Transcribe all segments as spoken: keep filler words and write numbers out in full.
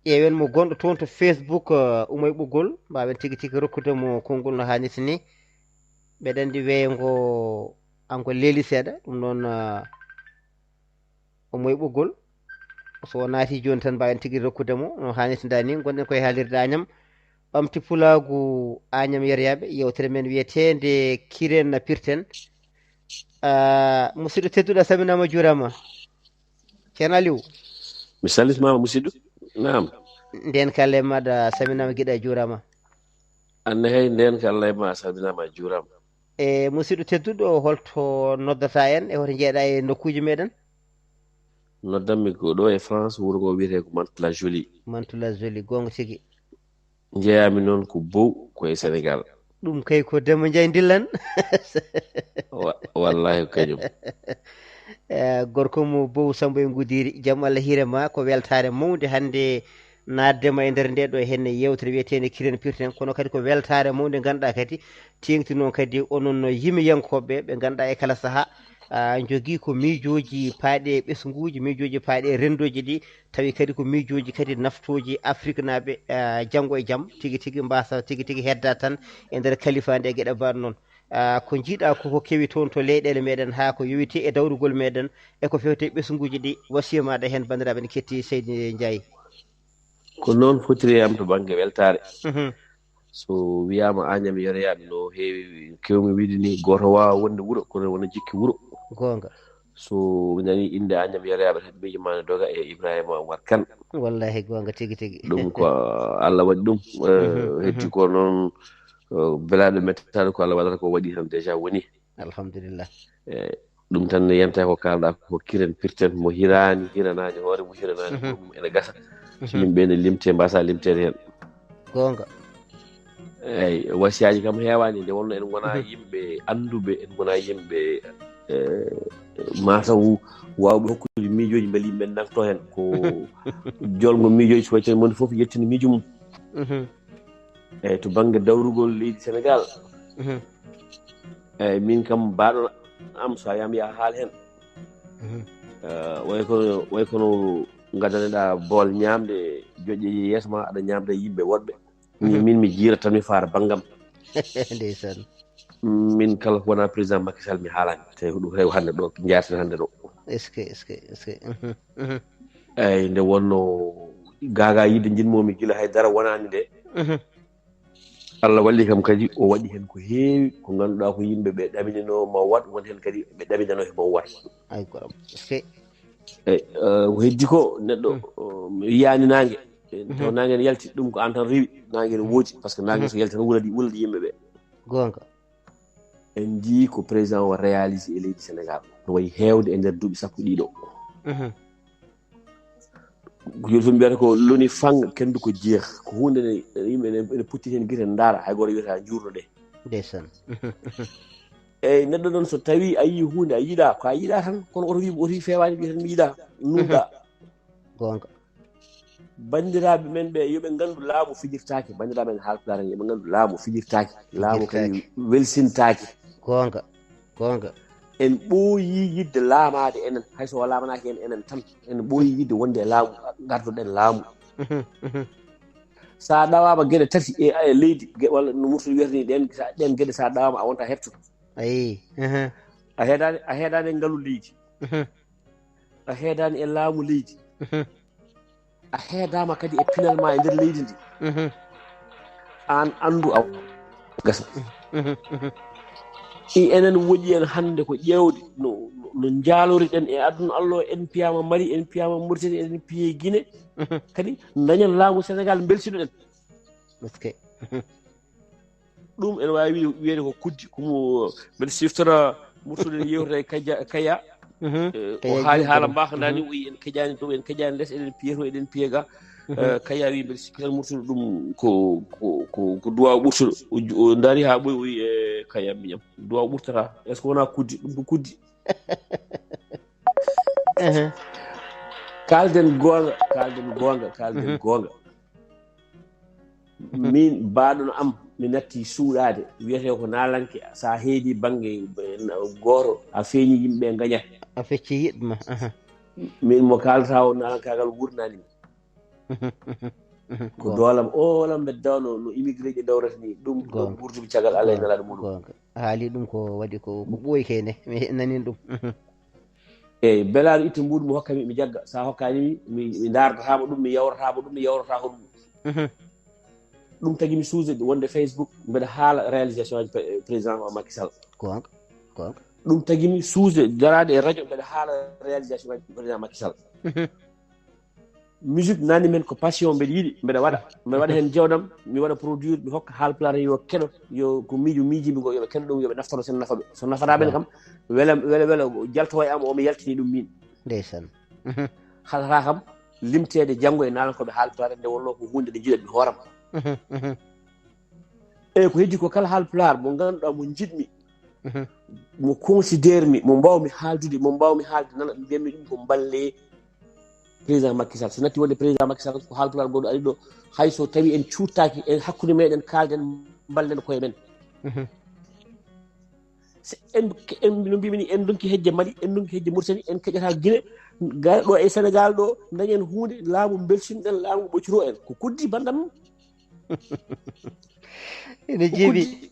Ƴeewen mo gonɗo toon to Facebook, eh, Umoy Ɓoggol, mbaawen tigi tigi rokkude mo konngol no haanirta ni. Mbeɗa anndi weeyo ngo, an ko leeli seeɗa, ɗum noon, eh, Umoy Ɓoggol. So o naati jooni tan, mbaawen tigi rokkude mo no haanirta ni. Ngonɗen koye haalirde Añam, ɓamti pulaagu Añam yeriyaaɓe, yewtere men wiyeteende Kiren Pirten. Ah, musidɗo tedduɗo, a salminaama, a juuraama. Ceerno Aliou. Mi salmitimaama, musidɗo. Naam. Ndeen ka Allah e maaɗa, a salminaama, giɗo, a juuraama. Anne hay, ndeen ka Allah e ma, a salminaama, a juuraama. E musidɗo tedduɗo, holto noddata en, e hoto njeeɗa e nokkuuji meɗen? Noddanmi ko ɗo e France, wuro ngo wiyetee ko Mantes-la-Jolie. Mantes-la-Jolie, goonga tigi. Njeyaami noon ko Bow, ko e Sénégal. Ɗum kay ko Demba Ndiaye Ndillaan. Wa-, wallaahi ko kañum. Eh, gorko mo Bow Samba e Ngudiri, jam Allah hiire ma, ko weltaare mawnde hannde naatde ma e nder nde ɗo henne yewtere wiyeteende Kiren Pirten, kono kadi ko weltaare mawnde, ngannduɗaa kadi teeŋti noon kadi onon no yimiyankooɓe ɓe ngannduɗaa e kala sahaa, ah, njogii ko miijooji paaɗi e ɓesnguuji, miijooji paaɗi e renndooji ɗi, tawi kadi ko miijooji kadi naftooji Afriknaaɓe, ah, janngo e jam, tigi tigi mbasa tigi tigi hedda tan e nder kalifaandi e geɗe mbaɗ noon. Ah, ko njiɗa ko, ko kewi toon to leyɗeele meɗen haa ko yowiti e dawrugol meɗen e ko fewte ɓesnguuji ɗi, wasiya maɗa heen, banndiraaɓe ne ketti, Seydi Ndiaye. Ko noon fotiri e am to bannge weltaare. Mhm. So wiyaama Añam yeriyaaɓe no heewi, kewmi wiide ni, gooto waawa wonde wuro, kono wona jikki wuro. Goonga. So nani innde Añam yeriyaaɓe, tan miijo ma ne doga e Ibrahima Omar Kane. Wallahi, goonga tigi tigi. Ɗum ko Allah waɗi ɗum. Eh, mhm, mhm. Heddi ko noon, eh, belaaɗo mettaɗo, ko Allah waɗata ko waɗi tan déjà woni. Alhamdulillah. Eh, ɗum tan ne yanta ko kalɗa ko Kiren Pirten, mo hiraani, hiranaani hoore mum, hiranaani, mhm, hoore mum ene gasa. So, mhm, yimɓe ene limte, mbasa limteede heen. Goonga. Eeyi, wasiyaaji kam heewaani, nde wonno en ngona, mhm, yimɓe annduɓe, en ngona yimɓe, eh, mataw waawɓe hokkude miijooji, mbele yimɓe nafto heen. Ko jolngo miijooji, so waɗi tan moni fof yettini miijo mum. Mhm. Eeyi, to bannge dawrugol leydi Senegaal, mhm, eeyi, min kam, mbaɗo am, so a yam, ya haal heen. Mhm. Eh, way kono, way kono gaddaneɗa bool ñaamde, joƴƴe yeeso ma, aɗa ñaamda yimɓe woɗɓe. Min, mhm, min mi jiira tan mi faara banngam. Ndeysaan. Min kala ko wona président Macky Sall mi haalani. Tawi ko ɗum rewi hannde ɗo, jaarten hannde ɗo. Est-ce que, est-ce que, est-ce que, mhm, mhm. Eeyi, nde wonno gaga yidde jinmomi gila hay dara wonani nde. Mhm. Allah walli kam kadi, o waɗi heen ko heewi, ko ngannduɗaa ko yimɓe ɓe ɗaminino ma waɗ, won heen kadi ɓe ɗaminano himo waɗ. Ay, goram. Est-ce que, eyi, eh, ko heddi ko, neɗɗo, mm, o, mi yiyaani naange. Mhm. Taw naange ne yalti, ɗum ko aan tan rewi, naange ne, mhm, woodi, par ce que naange, mhm, so yalti tan wuladi, wuladi yimɓe ɓe. Goonga. En njii ko président o réalisé e leydi Sénégal. No wayi heewde e nder duuɓi sappo ɗiɗo. Mhm. Ko joni fof mbiyata ko loni fang, kendu ko jeex. Ko huunde nde yimɓe ene, ene potti heen gite ndaara, hay gooto wiyata njuurno ɗe. Ndeysaan. Eyyi, neɗɗo noon so tawi a yii huunde a yiɗa, ko a yiɗa tan, kono oto wi, oto wi feewaani, wiya tan mi yiɗa, nuuɗa. Goonga. Banndiraaɓe men ɓe, yo ɓe nganndu laamu fijirtaaki. Banndiraaɓe men Haalpulaar en, yo ɓe nganndu laamu fijirtaaki. Laamu kadi welsintaaki. Goonga, goonga. En ɓooyii yiɗde laamaade enen, hay so o laamanaaki en enen tan. En ɓooyii yiɗde wonde e laamu, ngardoɗen laamu. Mhm, mhm. So a ɗawaama geɗe tati e, e leydi, ge-, walla no Murtala wiyata ni, ɗeen, sa-, ɗeen geɗe so a ɗawaama a wonta heɓtoto. Ayi, mhm. A heedaani, a heedaani e ngalu leydi. Mhm. A heedaani e laamu leydi. Mhm. A heedaama kadi e pinal ma e nder leydi ndi. Mhm. Aan anndu a gasa. Mhm, mhm. I enen woƴi en hannde ko ƴeewde no, no njaaloriɗen e aduna Allah o, en piyaama Mali, en piyaama Mauritanie, en piye Guinée. Mhm. Kadi dañen laamu Sénégal, mbeltinoɗen. Est-ce que? Mhm. Ɗum ene waawi wiide, wiyeede ko kuddi, ko mo mbeɗa siftora Murtude ene yewta e Kaja-, Kaya. Mhm. Eh, o haali haala mbaka nani, mhm, o wi en keƴaani dow, en keƴaani les, eɗen piye to, eɗen piye ga. Mhm. Eh, Kaya wi mbeɗa sikki tan Murtude ɗum ko, ko, ko, ko duwaaw ɓurtuɗo. O ju-, o ndaari haa ɓooyi, o wi, eh, Kaya miñam. Duwaaw ɓurtata. Est-ce que wonaa kuddi? Ɗum ko kuddi. Ehe. Kaalden goonga, kaalden goonga, kaalden, mhm, goonga. Mhm. Min, baaɗono am, mi natti suuɗaade, wiyetee ko naalanke, so a heedi bannge, eh, gooto, a feeñi, yimɓe ngañat. A fecci yiɗma, aha. Min mo kaalata o, naalankaagal wurnaani mi. Ko doolam, oolam mbeddano no immigré ji dawrata ni, ɗum ɗo ɓurtumi caggal Allah e nelaaɗo muɗum. Goonga. Haali ɗum ko waɗi ko, ko ɓooyi kene, mi nani ɗum. Eyyi, belaaɗo itta mbuuɗu mo hokka mi, mi jagga. Sa hokkani mi, mi, mi ndaardatama ɗum, mi yawratama ɗum, mi yawratako ɗum. Ɗum tagi mi suuse wonde Facebook, mbeɗa haala réalisation aji pe-, président Macky Sall. Goonga, goonga. Ɗum tagi mi suuse daraade e radio, mbeɗa haala réalisation aji président Macky Sall. Musique nani men ko passion, mbeɗa yiɗi, mbeɗa waɗa, mbeɗa waɗa heen jawdam, mi waɗa produire, mi hokka Haalpulaar yo keɗo, yo ko miijo miijimi ko, yoɓe keɗo ɗum, yoɓe naftoro sen nafaɓe. So nafata ɓen kam, wela, wela, wela, jaltowo e am, o mi yaltini ɗum min. Ndeysaan. Halata kam, limteede janngo e naalankoɓe Haalpulaar, nde wonno ko huunde nde jiɗatmi hooram. Eyyi, ko heddi ko kala Haalpulaar mo ngannduɗaa mo njiɗmi, mo considère mi, mo mbawmi haaldude, mo mbawmi haalde nana, mbiyatmi ɗum ko mballe président Macky Sall. So natti wonde président Macky Sall, ko Haalpulaar goɗɗo ari ɗo, hay so tawi en cuuttaaki, en hakkunde meɗen kaalden, mballen koye men. So en, en, no mbimi ni, en ndonki hejje Mali, en ndonki hejje Mauritanie, en keƴata Guinée, ga ɗo e Sénégal ɗo, dañen huunde, laamu belsinɗen, laamu ɓoccito en. Ko kuddi bandam. Ene jiiɓi.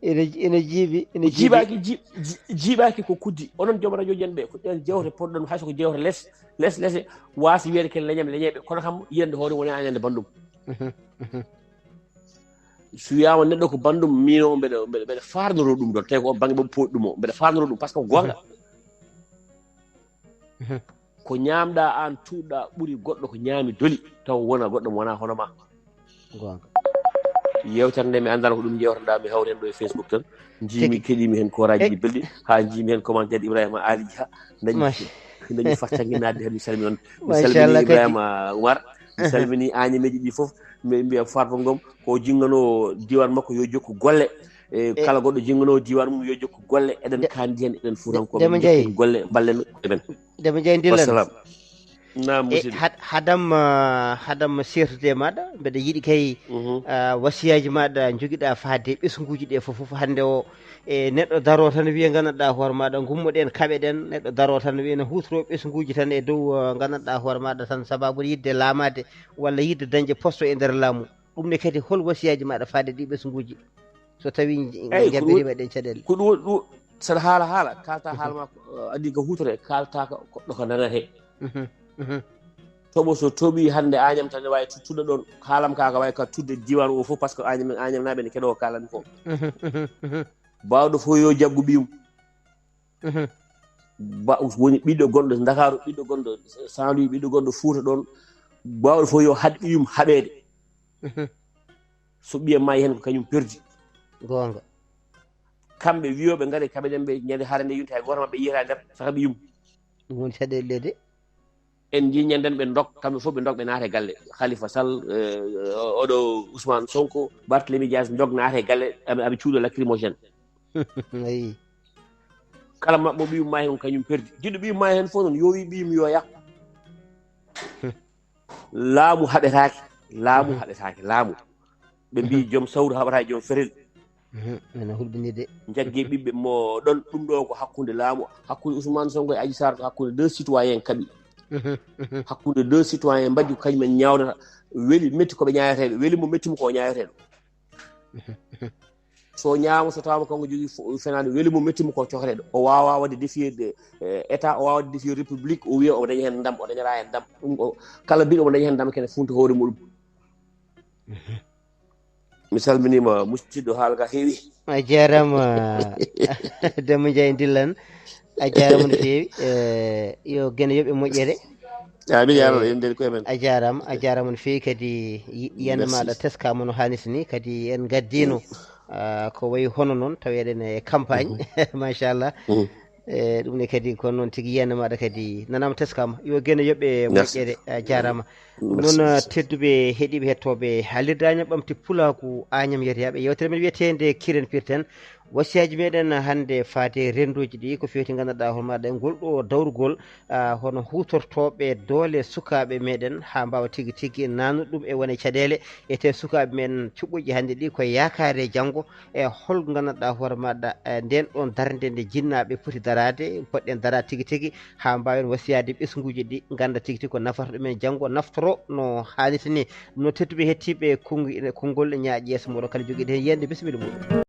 Ene, ene jiiɓi, ene jiiɓi. Jiiɓaaki, ji-, ji-, jiiɓaaki ko kuddi. Onon joom radio jen ɓe, ko ɗen jewte poɗɗon, hay so ko jewte les, les, lese, waasi wiyede ken leñam, leñeɓe. Kono kam, yiyande hoore woni aynande bandum. So wiyama neɗɗo ko bandum, min o mbeɗa, mbeɗa, mbeɗa farnoro ɗum ɗon. Tawi ko on bangge ɓe poɗɗum o. Mbeɗa farnoro ɗum, par ce que ko goonga. Ko ñaamɗaa aan tuuɗɗaa ɓuri goɗɗo ko ñaami doli, taw wona goɗɗo mo wonaa hono ma. Goonga. Yeewtere nde mi anndaano ko ɗum njeewtanɗaa, mi hawri heen ɗo e Facebook tan. Njiimi, keɗiimi heen koraaji belɗi, haa njiimi heen commentaire Ibrahima Ali Dia. Dañi, dañi fartaŋŋe naatde heen, mi salmini on. Mi salmini Ibrahima Oumar. Mi salmini Añameeji ɗi fof. Mi mbiya Farba Ngom, ko jinngano diiwaan makko, yo jokku golle. E kala goɗɗo jinngano diiwaan mum, yo jokku golle. Eɗen kaandi heen, eɗen Fuutankooɓe, jokken golle, mballen koye men. Deme Ndiaye Ndillan. Wassalam. Naam, e musidɗo. Had-, hadam, ah, hadam sertude e maɗa, mbeɗa yiɗi kay, ah, wasiyaaji maɗa njogiɗa fahde ɓesnguuji ɗe fof, fof hannde o, e neɗɗo daro tan wiya nganndanɗaa hoore maɗa, ngummoɗen, kaɓeɗen, neɗɗo daro tan wiya ne huutoro ɓesnguuji tan e dow, ah, nganndanɗaa hoore maɗa tan sababu yiɗde laamaade walla yiɗde dañde poste e nder laamu. Ɗum ne kadi hol wasiyaaji maɗa fahde ɗi ɓesnguuji? So tawi Eyyi, ko jabbiri ɗum, waɗen caɗeele. Ko ɗum, ɗum, saɗa haala, haala, kalta haala ma, ko, uh, adii ko huutore, kalta ko, ko, ɗo ko nanate. Mhm, mhm. Toɓo so toɓi hannde Añam tan ne waawi tu-, tuɗɗo ɗon, haalam ka, ka waawi ka tuɗde diiwaan o fof, par ce que Añam, Añam naaɓe ne keɗoo ko kaalami ko. Mhm, mhm, mhm. Baawɗo fof yo jaggu ɓiyum. Mhm. Ba-, woni ɓiɗɗo gonɗo Ndakaaru, ɓiɗɗo gonɗo Saint-Louis, ɓiɗɗo gonɗo Fuuta ɗon, baawɗo fof yo haɗ ɓiyum haɓeede. Mhm. So ɓiyam maayi heen ko kañum perdi. Goonga. Kamɓe wiyooɓe ngari kaɓe ɗen ɓe ñande hare nde yonti hay gooto maɓɓe yiyata nder saka ɓiyum. Ɗum woni caɗeele ɗe de. En njii ñanden ɓe ndok, kamɓe fof ɓe ndok ɓe naata e galle. Khalifa Sall, eh, oɗo Ousmane Sonko, Barthélémy Dias ndok naata e galle, aɓe, aɓe cuuɗa lacrymogène. Ayi. Kala maɓɓe ɓiyum maayi heen ko kañum perdi. Jiɗɗo ɓiyum maayi heen fof noon yo wi ɓiyum yo yah. Laamu haɓetaake, laamu Mhm. haɓetaake, laamu. Ɓe mbii Mhm. joom sawru haɓata e joom ferel. Mhm. Ene hulɓinii de. Njaggee ɓiɓɓe mo ɗon, ɗum ɗo ko hakkunde laamu, hakkunde Ousmane Sonko e Adji Sarr, ko hakkunde deux citoyens kaɓi. Mhm. Mhm. Hakkunde deux citoyens mbajji ko kañum en ñaawnata. Weli metti ko ɓe ñaaweteeɓe, weli mo metti mo ko o ñaaweteeɗo. Mhm. Mhm. So ñaama, so tawaama kanko jogii fo-, fenaande, weli mo metti mo ko cohreɗo. O waawa waɗde défier de, eh, État, o waawa waɗde défier République, o wiya omo daña heen ndam, o dañata heen ndam. Ɗum o, kala mbiɗo omo daña heen ndam kene funta hoore muɗum. Mhm. Mi salminiima musidɗo, haala ka heewi. A jaaraama, Demba Ndiaye Ndillan. A jaaraama no feewi. Eh, yo Geno yoɓ e moƴƴere. Amin, ya Eh, Rabbi, en ndeen koye men. A jaaraama, a jaaraama no feewi kadi yi-, yiyannde Merci. Maaɗa teskaama no haanirta ni, kadi en ngaddiino, Mm. ah, ko wayi hono noon, tawi eɗen e campagne. Mhm. Machallah. Mm. Eh, ɗum ne kadi ko noon tigi yiyannde maaɗa kadi nanaama teskaama. Yo Geno yoɓ e Merci. Moƴƴere, a jaaraama. Ɗum Merci, noon, merci. Tedduɓe heɗiiɓe hettooɓe haalirde Añam Ɓamti Pulaaku Añam Yeryaaɓe, yeewtere men wiyeteende Kiren Pirten. Wasiyaaji meɗen hannde faade rennduuji ɗi ko feewti nganndanɗaa hoore maɗa e ngol ɗo dawrugol, ah, hono huutortooɓe doole sukaaɓe meɗen haa mbaawa tigi tigi nanude ɗum e wone caɗeele. E te sukaaɓe men cuɓɓuuji hannde ɗi ko yaakaare janngo, e hol nganndanɗaa hoore maɗa, eh, nden ɗon darnde nde jinnaaɓe poti daraade, poɗɗen daraade tigi tigi haa mbaawen wasiyaade ɓesnguuji ɗi ngannda tigi tigi ko nafata ɗumen janngo, naftoro no haanirta ni. Ɗum no tedduɓe hettiiɓe konngi-, konngol ñaaƴi yeeso moɗon kala jogiiɗo heen yiyannde, bisimilla muɗum.